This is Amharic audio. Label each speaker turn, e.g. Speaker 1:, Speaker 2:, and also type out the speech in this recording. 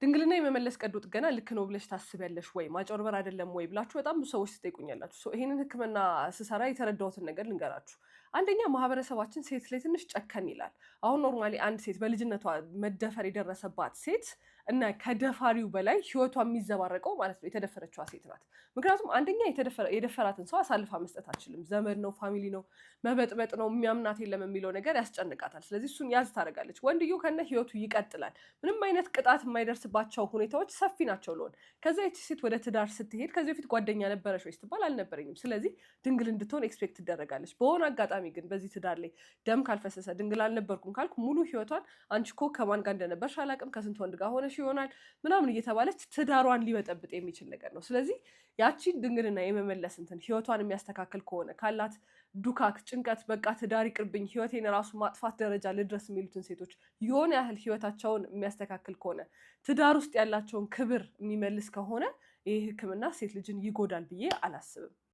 Speaker 1: ድንግልና የመመለስ ቀዶ ጥገና ልክ ነው ብለሽ ታስቢያለሽ ወይ? ማጭበርበር አይደለም ወይ ብላችሁ በጣም ብዙ ሰዎች ትጠይቁኛላችሁ። ይሄንን ሕክምና ስሰራ የተረዳሁትን ነገር ልንገራችሁ። አንደኛ፣ ማህበረሰባችን ሴት ላይ ትንሽ ጨከን ይላል። አሁን normally አንድ ሴት፣ በልጅነቷ መደፈር የደረሰባት ሴት እና ከደፋሪው በላይ ህይወቷ የሚዘባረቀው ማለት ነው የተደፈረችዋ ሴት ናት። ምክንያቱም አንደኛ የደፈራትን ሰው አሳልፋ መስጠት አትችልም። ዘመድ ነው፣ family ነው፣ መበጥበጥ ነው፣ የሚያምናት የለም የሚለው ነገር ያስጨንቃታል። ስለዚህ እሱን ያዝ ታደርጋለች። ወንድየው ከነ ህይወቱ ይቀጥላል። ምንም አይነት ቅጣት የማይደርስባቸው ሁኔታዎች ሰፊ ናቸው ለሆን። ከዛ ይቺ ሴት ወደ ትዳር ስትሄድ ከዚህ በፊት ጓደኛ ነበረሽ ወይ ስትባል አልነበረኝም። ስለዚህ ድንግል እንድትሆን expect ትደረጋለች። በሆነ አጋጣሚ ግን በዚህ ትዳር ላይ ደም ካልፈሰሰ፣ ድንግል አልነበርኩም ካልኩ ሙሉ ህይወቷን አንቺ እኮ ከማን ጋር እንደነበርሽ አላውቅም፣ ከስንት ወንድ ጋር ሆነሽ ይሆናል ምናምን እየተባለች ትዳሯን ሊበጠብጥ የሚችል ነገር ነው። ስለዚህ ያቺን ድንግልና የመመለስ እንትን ህይወቷን የሚያስተካክል ከሆነ፣ ካላት ዱካክ፣ ጭንቀት፣ በቃ ትዳር ይቅርብኝ፣ ህይወቴን ራሱ ማጥፋት ደረጃ ልድረስ የሚሉትን ሴቶች የሆነ ያህል ህይወታቸውን የሚያስተካክል ከሆነ፣ ትዳር ውስጥ ያላቸውን ክብር የሚመልስ ከሆነ፣ ይህ ህክምና ሴት ልጅን ይጎዳል ብዬ አላስብም።